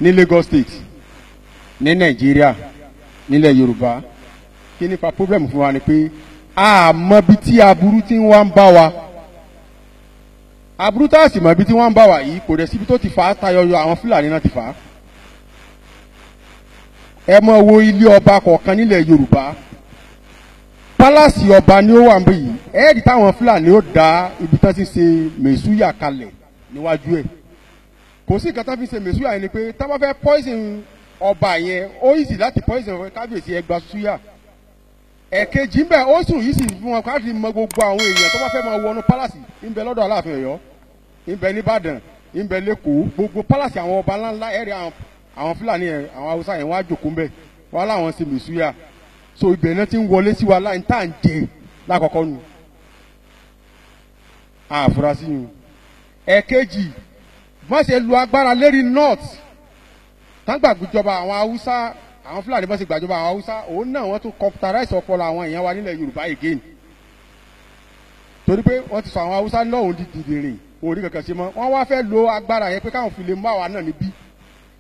Ní Lagos State, ní Nàìjíríà, nílẹ̀ Yorùbá, kí ni fa problem fún wa ni pé a mọ ibi tí aburú tí wọ́n ń bá wa. Aburú tá a sì mọ ibi tí wọ́n ń bá wa yìí kò dẹ̀ síbi tó ti fà á tayọ yọ àwọn Fúlàní náà ti fà á. Ẹ mọ wo ilé ọba kọ̀ọ̀kan nílẹ̀ Yorùbá, pálásì ọba ni ó wà níbí yìí, ẹ̀ẹ́dì táwọn Fúlàní ó dá ibi tán ti ṣe mẹ̀súyà kalẹ̀ níwájú ẹ̀. Kò sí nǹkan tán fi ṣe mẹ̀súyà yẹn ni pé tá bá fẹ́ poison ọba yẹn, ó easy láti poison ọba kábíyèsí ẹgbà súyà. Ẹ̀kejì ńbẹ ó sùn yìí sì fún wọn káàdì mọ gbogbo àwọn èèyàn tó bá fẹ́ máa wọnú pálásì ńbẹ lọ́dọ̀ Aláàfin Ọ̀yọ́, ńbẹ nìbàdàn, ńbẹ lẹ́kọ̀ọ́, gbogbo pálásì àwọn ọba ńláńlá ẹ̀rí àwọn Fúlàní yẹn, àwọn Haúsá yẹn wọ́n á jòkó ńbẹ, wọ́n láwọn ṣe mẹ̀súyà. So ibẹ̀ náà ti ń wọlé sí wa láì tá à ń jẹ lákọ̀ọ́kọ́ nu àfúrásì yìí. Ẹ̀kejì, wọ́n ṣe lu agbára lérí north tán gbàgbìjọba àwọn Haúsá, àwọn Fúlàní bọ́n ṣe gbàjọba àwọn Haúsá, òun náà wọ́n tún computerize ọpọlọ àwọn èèyàn wa nílẹ̀ Yorùbá again, torí pé wọ́n ti sọ àwọn Haúsá lọ́hùn di dìdìrìn orí kankan ṣe mọ́. Wọ́n wá fẹ́ lo agbára yẹn pé káwọn fi lè mú àwa náà níbí.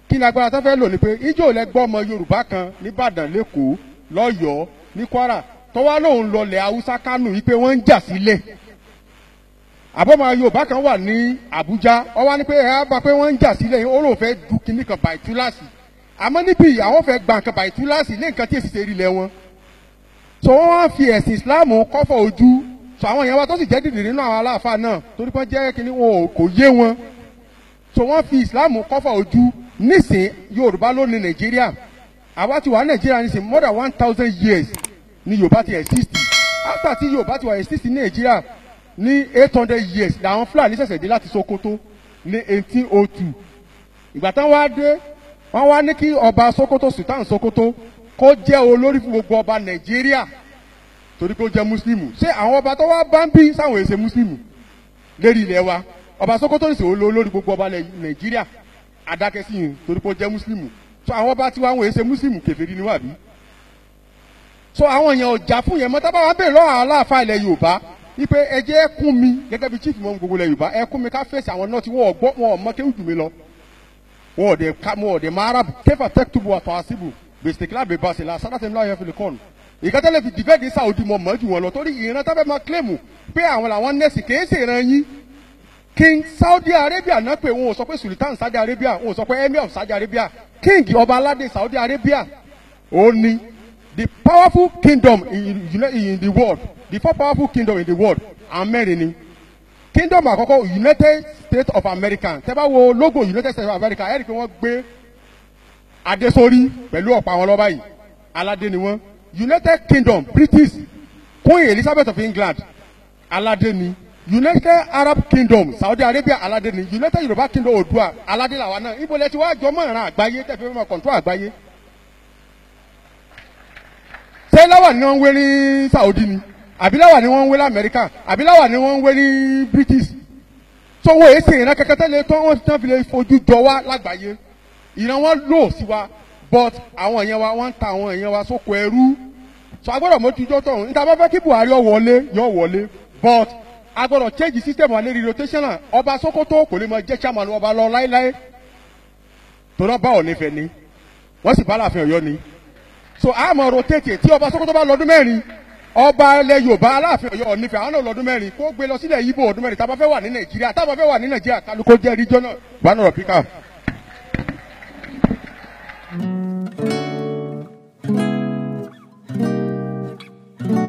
Kí ni agbára tó fẹ́ lò ní pé ijó lẹ gbọ́ ọmọ Yorùbá kan nìbàdàn, lẹ́kọ̀ọ́, lọ́yọ̀ọ́, ní Kwara, tó wá lóun lọlẹ̀ Haúsá Kánò yìí pé wọ́n ń jà sílẹ̀. Àbọ̀mọ Yorùbá kan wà ní Àbújá, ó wá ní pé ẹ á bá pé wọ́n ń jà sílẹ̀ yìí, ó lóun fẹ́ du kinní kan bàì túláàsì. Àmọ́ níbí àwọn fẹ́ gba nǹkan bàì túláàsì lé nǹkan tí èsì ṣe rí lẹ̀ wọn. So wọ́n wá fi ẹ̀sìn Ìsìláàmù kọ́fọ̀ ojú. So àwọn èèyàn wa tó sì jẹ́ dìdì nínú àwọn aláàfáà náà torí pé jẹ́ kinní wọn kò yé wọn. So wọ́n fi Ìsìláàmù kọ́fọ̀ ojú. Nísìn Yorùbá ló ní Nàìjíríà. Àwa ti wà Nàìjíríà nísìn more than 1000 years ni Yorùbá ti exist. After tí Yorùbá ti wà exist ní Nàìjíríà ní 800 years làwọn Fúlàní ṣẹ̀ṣẹ̀ dé láti Sokoto ní 1802. Ìgbà tán wá dé, wọ́n wá ní kí ọba Sokoto, Sultan Sokoto, kó jẹ́ olórí fún gbogbo ọba Nàìjíríà torí pé ó jẹ́ Mùsùlùmù. Ṣé àwọn ọba tó wá bá ń bí sáwọn èsè Mùsùlùmù lérí ilẹ̀ wa? Ọba Sokoto nìṣẹ́ olórí gbogbo ọba Nàìjíríà, adákẹ́sí yìí torí pé ó jẹ́ Mùsùlùmù. So àwọn ọba tiwa àwọn èsè Mùsùlùmù, kèfèrí ni wọ́n àbí? So àwọn èèyàn ọjà fún yẹn mọ́. Tá bá wá bèèrè lọ́wọ́ aláàfáà ilẹ̀ Yorùbá wípé ẹ jẹ́ ẹ kún mi gẹ́gẹ́ bí chief imam gbogbo ilẹ̀ Yorùbá, ẹ kún mi ká fèsì àwọn náà tí wọ́n gbọ́, wọn ò mọ kéwù jù mí lọ, wọn ò dẹ̀ ká, wọn ò dẹ̀ máa Arab kéfà tẹ́kítùbù àtọ̀ àṣìbù gbèsè kíláàbì basila sádàtẹ̀ ńlá yẹn fi lè kọ́ọ̀nù ìkẹ́tẹ́lẹ̀ fi dìfẹ́ ní Saudi mọ̀ mọ́ jù wọn lọ, torí ìran tábẹ́ máa kílèmù pé àwọn làwọn nẹ́ẹ̀sì kìí ṣe ìran yín. King Saudi Arabia náà pé wọn ò sọ pé Sultan Saudi Arabia, wọn ò sọ pé Emir of Saudi Arabia, King ọba aládé Saudi Arabia ó ní the powerful kingdom in the world, the four powerful kingdom in the world, àwọn mẹ́rin ni. Kingdom àkọ́kọ́ United States of America. Tẹ́ bá wo logo United States of America, ẹ rí i pé wọ́n gbé adé sórí pẹ̀lú ọ̀pá wọn lọ́ba yìí, aládé ni wọ́n. United Kingdom British, Queen Elizabeth of England, aládé ni. United Arab Kingdom Saudi Arabia, aládé ni. United Yorùbá Kingdom Oòduà, aládé làwa náà. Ibo lẹ ti wá jọmọ́ ìran àgbáyé tẹ́ fi fẹ́ máa control àgbáyé? Ṣé láwà ni wọ́n ń wé ní Saudi ni? Àbí láwà ni wọ́n ń wé lamẹ́ríkà? Àbí láwà ni wọ́n ń wé ní British? So wọ́n èsì ìran kẹ́kẹ́ tẹ́lẹ̀ tó wọ́n tán fi lè fojú jọ wá lágbàáyé. Ìran wọn lò sí wa, but àwọn èèyàn wa wọ́n ń ta àwọn èèyàn wa sóko ẹrú. So a gbọ́dọ̀ mójútó tọ̀hún. Níta bá fẹ́ kí Buhari ó wọlé, yóò wọlé, but a gbọ́dọ̀ change system wa lérí rotational. Ọba Sokoto kò lè máa jẹ́ chairman ọba lọ láéláé, torí ọba ò nífẹ̀ẹ́ ni, wọ́n sì bá Aláàfin Ọ̀yọ́ ni. So a máa rotate. Tí ọba Sokoto bá lọ́dún mẹ́rin, ọba ilẹ̀ Yorùbá Aláàfin Ọ̀yọ́ nífẹ̀ẹ́ àwọn náà lọ́dún mẹ́rin, kó gbé lọ sílẹ̀ Yíbò ọdún mẹ́rin. Tá a bá fẹ́ wà ní Nàìjíríà, tá a bá fẹ́ wà ní Nàìjíríà, kálukó jẹ́ regional. Bánọ̀rọ̀ píkà.